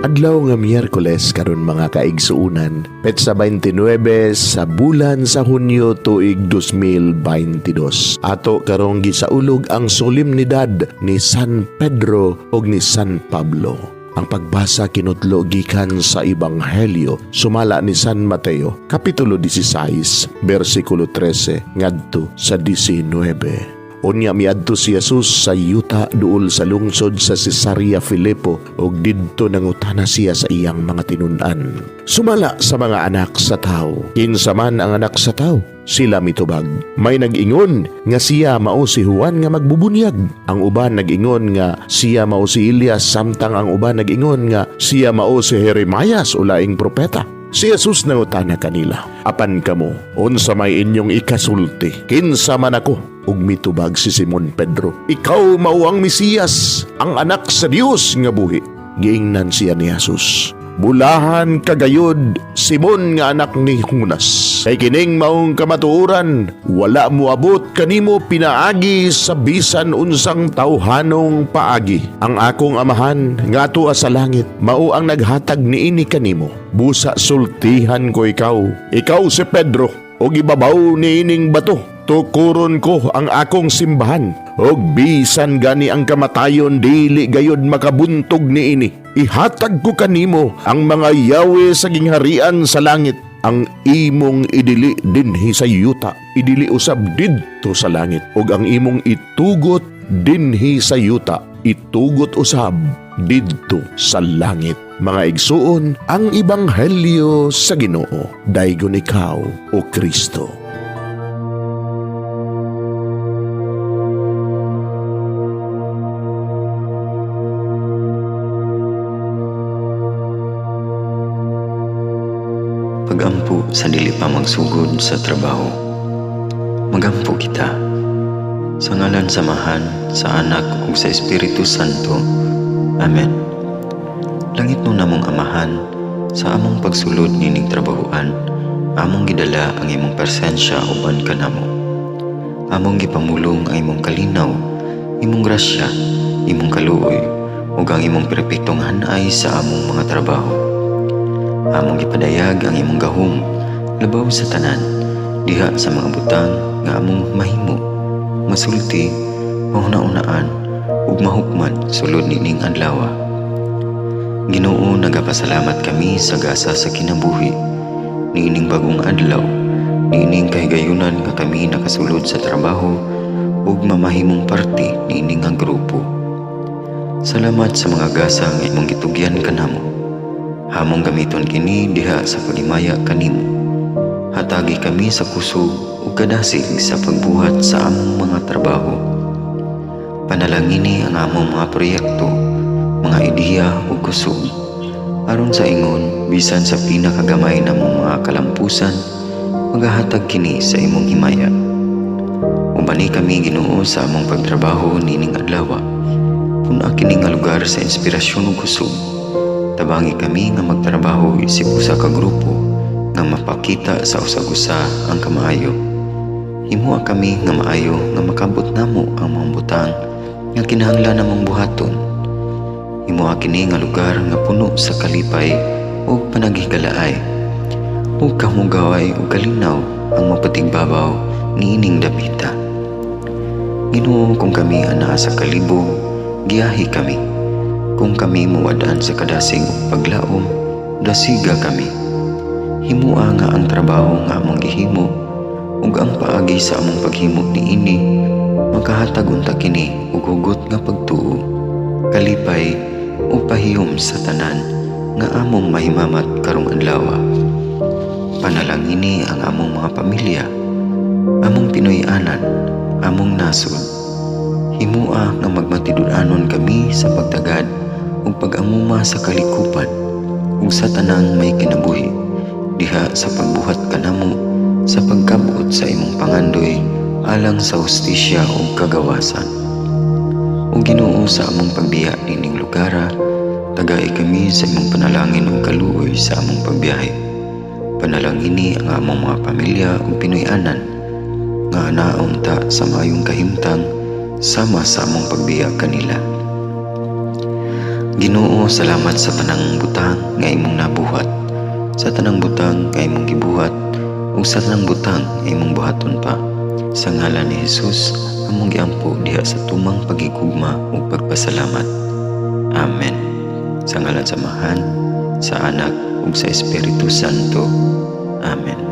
Adlaw nga Miyerkules karon, mga kaigsuunan, petsa 29 sa bulan sa Hunyo, tuig 2022. Ato karong gisaulog ang solemnidad ni San Pedro ug ni San Pablo. Ang pagbasa kinutlo gikan sa Ebanghelyo sumala ni San Mateo, kapitulo 16, bersikulo 13 ngadto sa 19. Unya miadto si Jesus sa yuta duol sa lungsod sa Cesarea Filipo ug didto nangutana siya sa iyang mga tinun-an. "Sumala sa mga anak sa tao, kinsa man ang Anak sa Tao?" Sila mitubag. May nag-ingon nga siya mao si Juan nga magbubunyag. Ang uban nag-ingon nga siya mao si Elias, samtang ang uban nag-ingon nga siya mao si Jeremias o laing propeta. Si Jesus nangutana kanila, "Apan kamo, unsa may inyong ikasulti? Kinsa man ako?" Ug mitubag si Simon Pedro, "Ikaw mao ang Mesiyas, ang Anak sa Dios nga buhi." Giingnan siya ni Jesus, "Bulahan ka gayud, Simon nga anak ni Jonas. Kay kining maong kamatuoran, wala moabot kanimo pinaagi sa bisan unsang tawhanong paagi. Ang akong Amahan nga atua sa langit mao ang naghatag niini kanimo. Busa sultihan ko ikaw, ikaw si Pedro, ug ibabaw niining bato tukuron ko ang akong simbahan, ug bisan gani ang kamatayon dili gayud makabuntog niini. Ihatag ko kanimo ang mga yawe sa gingharian sa langit. Ang imong idili dinhi sa yuta, idili usab didto sa langit, ug ang imong itugot dinhi sa yuta, itugot usab didto sa langit." Mga igsuon, ang ebanghelyo sa Ginoo. Daygon ikaw, o Kristo. Pagampo sa dili pa magsugod sa trabaho. Magampo kita. Sa ngalan sa Amahan, sa Anak ug sa Espiritu Santo. Amen. Langitnon namong Amahan, sa among pagsulod nining trabahoan, among gidala ang imong presensya uban kanamo. Among gipamulong ang imong kalinaw, imong grasya, imong kaluoy, ug ang imong perpektong hanay sa among mga trabaho. Among gipadayag ang imong gahom labaw sa tanan diha sa mga butang nga among mahimo, masulti, mahuna-unaan ug mahukman sulod nining adlaw. Ginoo, nagapasalamat kami sa gasa sa kinabuhi niining bagong adlaw, niining kahigayunan nga kami nakasulod sa trabaho ug mamahimong parte niini nga grupo. Salamat sa mga gasa nga imong gitugyan kanamo. Among gamiton kini diha sa paghimaya kanimo. Hatagi kami sa kusog ug kadasig sa pagbuhat sa among mga trabaho. Panalangini ang among mga proyekto, mga ideya ug kusog. Aron sa ingon, bisan sa pinakagamay namong mga kalampusan, magahatag kini sa imong himaya. Ubani kami, Ginoo, sa among pagtrabaho nining adlaw. Pun-a kini nga lugar sa inspirasyon ug kusog. Tabangi kami nga magtrabaho isip usa ka grupo nga mapakita sa usag-usa ang kamaayo. Himoa kami nga maayo nga makabot namo ang mga butang nga kinahanglan namong buhaton. Himoa kini nga lugar nga puno sa kalipay ug panaghigalaay. Ug kamugaway ug kalinaw ang mapatigbabaw niining dapita. Ginoo, kung kami anaa sa kalibog, giyahi kami. Kung kami muwad-an sa kadasig ug paglaom, dasiga kami. Himua nga ang trabaho nga among gihimo ug ang paagi sa among paghimo niini makahatag unta kini og hugot nga pagtuo, kalipay ug pahiyom sa tanan nga among mahimamat karong adlaw. Panalangini ang among mga pamilya, among Pinoy-anan, among nasod. Himua nga magmatinud-anon kami sa pagtagad ug pag-amuma sa kalikupan ug sa tanang may kinabuhi diha sa pagbuhat kanamo sa pagkabot sa imong pangandoy alang sa hustisya ug kagawasan. O Ginoo, sa among pagbiya nining lugara, tagai kami sa imong panalangin ug kaluoy sa among pagbiyahe. Panalangini ang among mga pamilya ug Pinoy-anan nga anaa unta sa maayong kahimtang sama sa among pagbiya kanila. Ginoo, salamat sa tanang butang nga imong nabuhat, sa tanang butang nga imong gibuhat, ug sa tanang butang nga imong buhaton pa. Sa ngalan ni Jesus, among giampo diha sa tumang pagigugma ug pagpasalamat. Amen. Sa ngalan sa Amahan, sa Anak ug sa Espiritu Santo. Amen.